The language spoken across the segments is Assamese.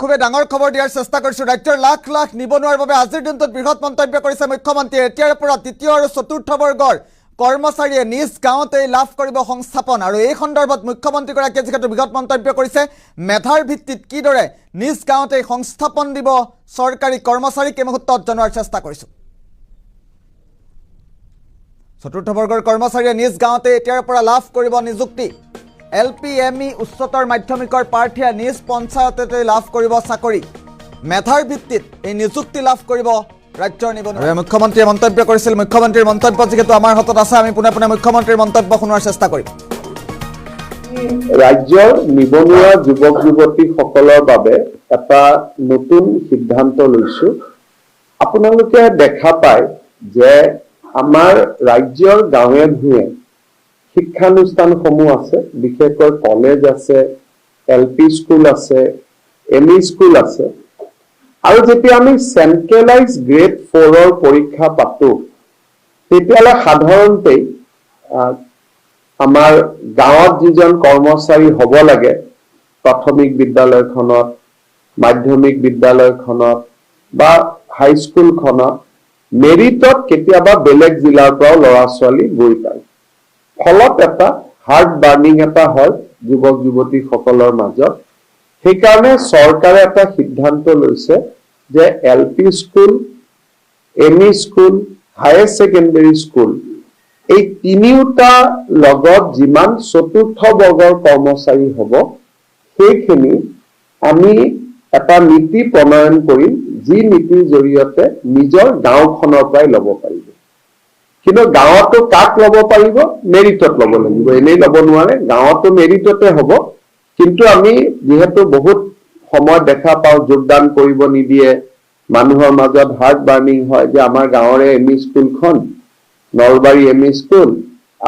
খুবেই ডাঙৰ খবৰ দিয়াৰ চেষ্টা কৰিছো। ৰাজ্যৰ লাখ লাখ নিবনুৱাৰ বাবে আজিৰ দিনটোত বৃহৎ মন্তব্য কৰিছে মুখ্যমন্ত্ৰীয়ে। এতিয়াৰ পৰা তৃতীয় আৰু চতুৰ্থ বৰ্গৰ কৰ্মচাৰীয়ে নিজ গাঁৱতেই লাভ কৰিব সংস্থাপন। আৰু এই সন্দৰ্ভত মুখ্যমন্ত্ৰীগৰাকীয়ে যিহেতু বৃহৎ মন্তব্য কৰিছে, মেধাৰ ভিত্তিত কিদৰে নিজ গাঁৱতেই সংস্থাপন দিব চৰকাৰী কৰ্মচাৰীক, এই মুহূৰ্তত জনোৱাৰ চেষ্টা কৰিছো। চতুৰ্থ বৰ্গৰ কৰ্মচাৰীয়ে নিজ গাঁৱতে এতিয়াৰ পৰা লাভ কৰিব নিযুক্তি। এল পি, এম ই, উচ্চতৰ মাধ্যমিকৰ প্ৰাৰ্থীয়ে নিজ পঞ্চায়ততে লাভ কৰিব চাকৰি। মেধাৰ ভিত্তিত এই নিযুক্তি লাভ কৰিব ৰাজ্যৰ নিবনুৱা। মুখ্যমন্ত্ৰীয়ে মন্তব্য কৰিছিল। মুখ্যমন্ত্ৰীৰ মন্তব্য যিহেতু আমাৰ হাতত আছে, আমি পোনে পোনে মুখ্যমন্ত্ৰীৰ মন্তব্য শুনোৱাৰ চেষ্টা কৰিম। ৰাজ্যৰ নিবনুৱা যুৱক যুৱতীসকলৰ বাবে এটা নতুন সিদ্ধান্ত লৈছো। আপোনালোকে দেখা পায় যে আমাৰ ৰাজ্যৰ গাঁৱে ভূঞে শিক্ষানুষ্ঠানসমূহ আছে, বিশেষকৈ কলেজ আছে, এল পি স্কুল আছে, এম ই স্কুল আছে। আৰু যেতিয়া আমি চেন্ট্ৰেলাইজ গ্ৰেড ফ'ৰৰ পৰীক্ষা পাতো, তেতিয়াহ'লে সাধাৰণতেই আমাৰ গাঁৱত যিজন কৰ্মচাৰী হ'ব লাগে, প্ৰাথমিক বিদ্যালয়খনত, মাধ্যমিক বিদ্যালয়খনত বা হাইস্কুলখনত, মেৰিটত কেতিয়াবা বেলেগ জিলাৰ পৰাও ল'ৰা ছোৱালী গৈ পায়। ফলত এটা হাৰ্ট বাৰ্ণিং এটা হয় যুৱক যুৱতীসকলৰ মাজত। সেইকাৰণে চৰকাৰে এটা সিদ্ধান্ত লৈছে যে L P school, M E school, higher secondary school, এই তিনিওটা লগত যিমান চতুৰ্থ বৰ্গৰ কৰ্মচাৰী হ'ব, সেইখিনি আমি এটা নীতি প্ৰণয়ন কৰিম, যি নীতিৰ জৰিয়তে নিজৰ গাঁওখনৰ পৰাই ল'ব পাৰিব। কিন্তু গাঁৱতো কাক ল'ব পাৰিব? মেৰিটত ল'ব লাগিব, এনেই ল'ব নোৱাৰে। গাঁৱতো মেৰিটতে হ'ব। কিন্তু আমি যিহেতু বহুত সময়ত দেখা পাওঁ, যোগদান কৰিব নিদিয়ে, মানুহৰ মাজত হাৰ্ট বাৰ্ণিং হয় যে আমাৰ গাঁৱৰে এম ই স্কুলখন, নলবাৰী এম ই স্কুল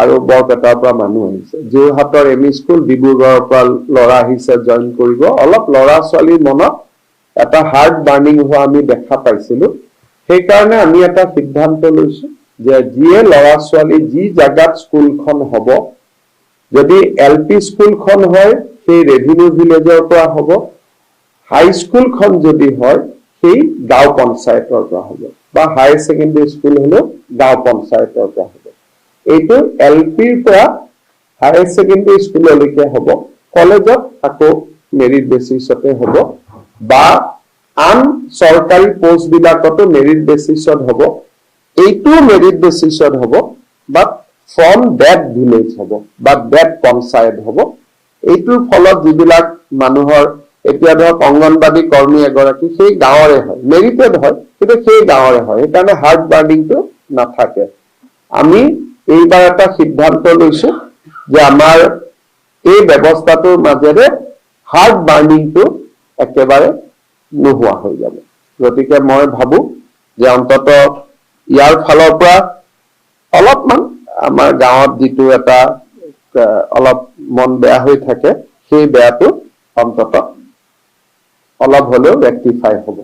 আৰু বৰপেটাৰ পৰা মানুহ আহিছে, যোৰহাটৰ এম ই স্কুল, ডিব্ৰুগড়ৰ পৰা ল'ৰা আহিছে জইন কৰিব। অলপ ল'ৰা ছোৱালীৰ মনত এটা হাৰ্ট বাৰ্ণিং হোৱা আমি দেখা পাইছিলো। সেইকাৰণে আমি এটা সিদ্ধান্ত লৈছো যে যিয়ে ল'ৰা ছোৱালী যি জাগাত স্কুলখন হ'ব, যদি এল পি স্কুলখন হয়, সেই ৰেভিনিউ ভিলেজৰ পৰা হ'ব, হাইস্কুলখন যদি হয়, সেই গাঁও পঞ্চায়তৰ পৰা হ'ব বা হায়াৰ ছেকেণ্ডেৰী স্কুল হ'লেও গাঁও পঞ্চায়তৰ পৰা হ'ব। এইটো এল পিৰ পৰা হায়াৰ ছেকেণ্ডেৰী স্কুললৈকে হ'ব। কলেজত আকৌ মেৰিট বেচিছতে হ'ব বা আন চৰকাৰী পোষ্ট বিলাকতো মেৰিট বেচিছত হ'ব। এইটোও মেৰিট বেচিছত হ'ব, বাট ফ্ৰম that village হ'ব বা that panchayat হ'ব। এইটোৰ ফলত যিবিলাক মানুহৰ, এতিয়া ধৰক অংগনবাদী কৰ্মী এগৰাকী সেই গাঁৱৰে হয়, মেৰিটেড হয়, কিন্তু সেই গাঁৱৰে হয়, সেইকাৰণে হাৰ্ট বাৰ্ণিংটো নাথাকে। আমি এইবাৰ এটা সিদ্ধান্ত লৈছো যে আমাৰ এই ব্যৱস্থাটোৰ মাজেৰে হাৰ্ট বাৰ্ণিংটো একেবাৰে নোহোৱা হৈ যাব। গতিকে মই ভাবো যে অন্তত ইয়াৰ ফালৰ পৰা অলপমান আমাৰ গাঁৱত যিটো এটা অলপ মন বেয়া হৈ থাকে, সেই বেয়াটো অন্তত অলপ হলেও ৰেক্টিফাই হ'ব।